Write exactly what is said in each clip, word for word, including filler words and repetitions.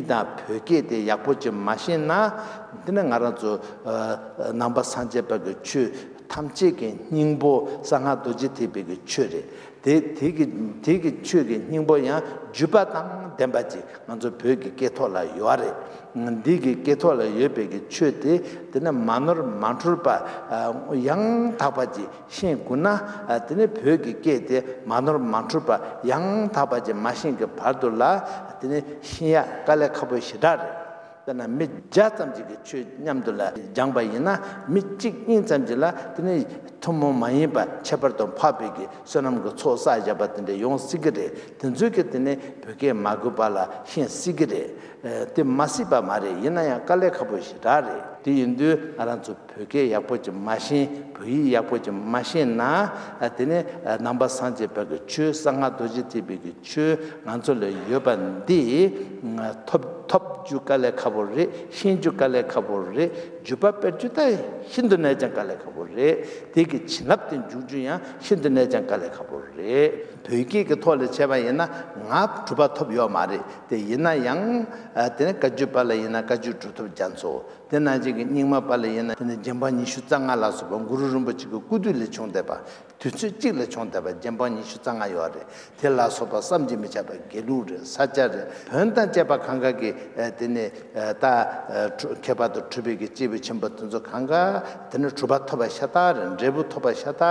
དང་བོད་སྐད་དེ་ཡག་པོ་ཅིག་མ་ཤེས་ན། དེ་ནི་ང་རང་ཚོ་ཨ་ནང་པ་སངས་རྒྱས་པ་གི་ཆོས་ཐམས་ཅད་ཀྱི་སྙིང་པོ་གསང་སྔགས་རྡོ་རྗེ་ཐེག་པའི་གི་ཆོས་རེད། དེ་དེ་གི་དེ་གི་ཆོས་ཀྱི་སྙིང་པོ་ཡང་བརྒྱུད་པ་དང་ལྡན་པ་ཅིག་ང་ཚོ་བོད་ཀྱི་སྐད་ཐོག་ལ་ཡོད་རེད། འདི་གི་སྐད་ཐོག་ལ་ཡོད་པའི་གི་ཆོས་དེ་དེ་ནི་མ་ནོར་མ་འཁྲུལ་པ་ཨ་ཡང་དག་པ་ཅིག་ཤེས་དགོས་ན། ཨ་དེ་ནི་བོད་ཀྱི་སྐད་དེ་མ་ནོར་མ་འཁྲུལ་པ་ཡང་དག་པ་ཅིག་མ་ཤེས་ཀྱི་བར་དུ་ལ་དེ་ནི་ཤེས་ཡ་དཀའ་ལས་ཁག་པོ་ཞེ་དྲག་རེད། དཔེར་ན་མི་བརྒྱ་ཙམ་ཅིག་གི་ཆོས་མཉམ་དུ་ལ་སྦྱངས་པ་ཡིན་ན། མི་གཅིག་གཉིས་ཙམ་ཅིག་ལ་དེ་ནི་ཐུན་མོང་མ་ཡིན་པ་ཁྱད་པར་དུ་འཕགས་པའི་གི་བསོད་ནམས་ཀྱི་ཚོགས་བསགས་བཞག་པ་དེ་འདྲ་ཡོང་སྲིད་ཀྱི་རེད། དེ་ཚོས་ཀྱི་དེ་ནི་བོད་སྐད་མ་གོ་བ་ལ་ཤེས་སྲིད་ཀྱི་རེད། ཨ་དེ་མ་སྲིད་པ་མ་རེད། ཡིན་ན་ཡང་དཀའ་ལས་ཁག་པོ་ཞེ་དྲག་རེད། དེ་ཡིན་དུས་ང་རང་ཚོ་བོད་སྐད་ཡག་པོ་ཅིག་མ་ཤེས། བོད་ཡིག་ཡག་པོ་ཅིག་མ་ཤེས་ན། ཨ་དེ་ནི་ཨ་ནང་པ་སངས་རྒྱས་པ་གི་ཆོས་གསང་སྔགས་རྡོ་རྗེ་ཐེག་པའི་གི་ཆོས་ང་ཚོ་ལ་ཡོད་པ་འདི་ཨ་ཐོབ་ཐོབ་རྒྱུ་དཀའ་ལས་ཁག་པོ་རེད། ཤེས་རྒྱུ་དཀའ་ལས་ཁག་པོ་རེད། བརྒྱུད་པ་སྤེལ་རྒྱུ་ད་ཤིན་ཏུ་ནས་ཀྱང་དཀའ་ལས་ཁག་པོ་རེད། དེ་གི་བྱིན་རླབས་དེ་འཇུག་རྒྱུ་ཡང་ཤིན་ཏུ་ནས་ཀྱང་དཀའ་ལས་ཁག་པོ་རེད། བོད་སྐད་ཀྱི་ཐོག་ལ་བྱས་པ་ཡིན་ན་ང་གྲུབ་པ་ཐོབ་ཡོད་མ་རེད། དེ་ཡིན་ན་ཡང་ཨ་དེ་ནི་བཀའ་བརྒྱུད་པ་ལ་ཡིན་ན་བཀའ་བརྒྱུད་གྲུབ་ཐོབ་རྒྱ་མཚོ། དེ་ནང་བཞིན་གྱི་རྙིང་མ་པ་ལ་ཡིན་ན་དེ་ནི་རྗེ་འབངས་ཉི་ཤུ་རྩ་ལྔ་ལ་སོགས་པ་གུ་རུ་རིན་པོ་ཆེ་གི་སྐུ་དུས་ལས་བྱུང་བསྡད་པ། དུས་ཚོད་གཅིག་ལ་བྱུང་བསྡད་པ་རྗེ་འབངས་ཉི་ཤུ་རྩ་ལྔ་ཡོད་རེད། དེ་ལ་སོགས་པ་བསམ་གྱིས་མི་ཁྱབ་པ་དགེ་ལུགས་རེད། ས་སྐྱ་རེད། བོན་དང་བཅས་པ་གང་ག་གི་ཨ་དེ་ནི་ཨ་ད་ཨ་ཁྱད་པར་དུ་གྲུབ་པའི་གི་སྐྱེས་བུ་ཆེན་པོ་དེ་ཚོ་གང་ག་དེ་ནི་གྲུབ་པ་ཐོབ་པ་ཤ་སྟག་རེད། འབྲས་བུ་ཐོབ་པ་ཤ་སྟག་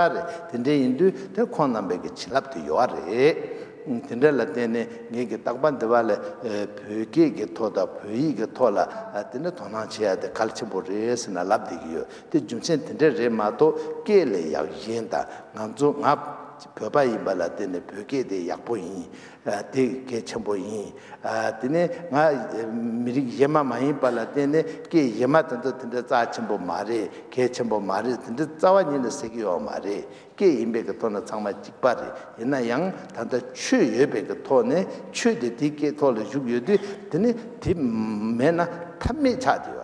རེད། དེ་འདྲ་ཡིན་དུས་དེ་ཁོང་རྣམ་པའི་གི་བྱིན་རླབས་དེ་ཡོད་རེད། དེ་འདྲ་ལ་བརྟེན་ནས་ངེད་ཀྱི་རྟག་པར་འདི་བ་ལ་ཨ་བོད་སྐད་ཀྱི་ཐོག་དང་བོད་ཡིག་གི་ཐོག་ལ་ཨ་དེ་ནི་དོ་སྣང་བྱེད་ཡ་དེ་གལ་ཆེན་པོ་རེད་ཟེར་ནས་ལབ་བསྡད་ཀྱི་ཡོད། དེ་རྒྱུ་མཚན་དེ་འདྲ་རེད་མ་གཏོགས། སྐད་ལས་ཡག་གཞན་དང་ང་ཚོ་ང་བོད་པ་ཡིན་པ་ལ་བརྟེན་ནས་བོད་སྐད་དེ་ཡག་པོ་ཡིན། ཨ་དེ་གལ་ཆེན་པོ་ཡིན། ཨ་དེ་ནས་ང་མི་རིགས་གཞན་མ་མ་ཡིན་པ་ལ་བརྟེན་ནས་སྐད་གཞན་མ་དེ་ཚོ་དེ་འདྲ་རྩ་ཆེན་པོ་མ་རེད། གལ་ཆེན་པོ་མ་རེད། དེ་འདྲ་རྩ་བ་ཉིད་ནས་ཟེར་གྱི་ཡོད་མ་རེད། སྐད་ཡིན་པའི་གི་ཐོག་ན་ཚང་མ་གཅིག་པ་རེད། ཡིན་ན་ཡང་ད་ལྟ་ཆོས་ཡོད་པའི་གི་ཐོག་ནས་ཆོས་དེ་དེའི་སྐད་ཐོག་ལ་བཞུགས་ཡོད་དུས། དེ་ནི་དེ་མེད་ན་ཐབས་མེད་ཆགས་ཏེ་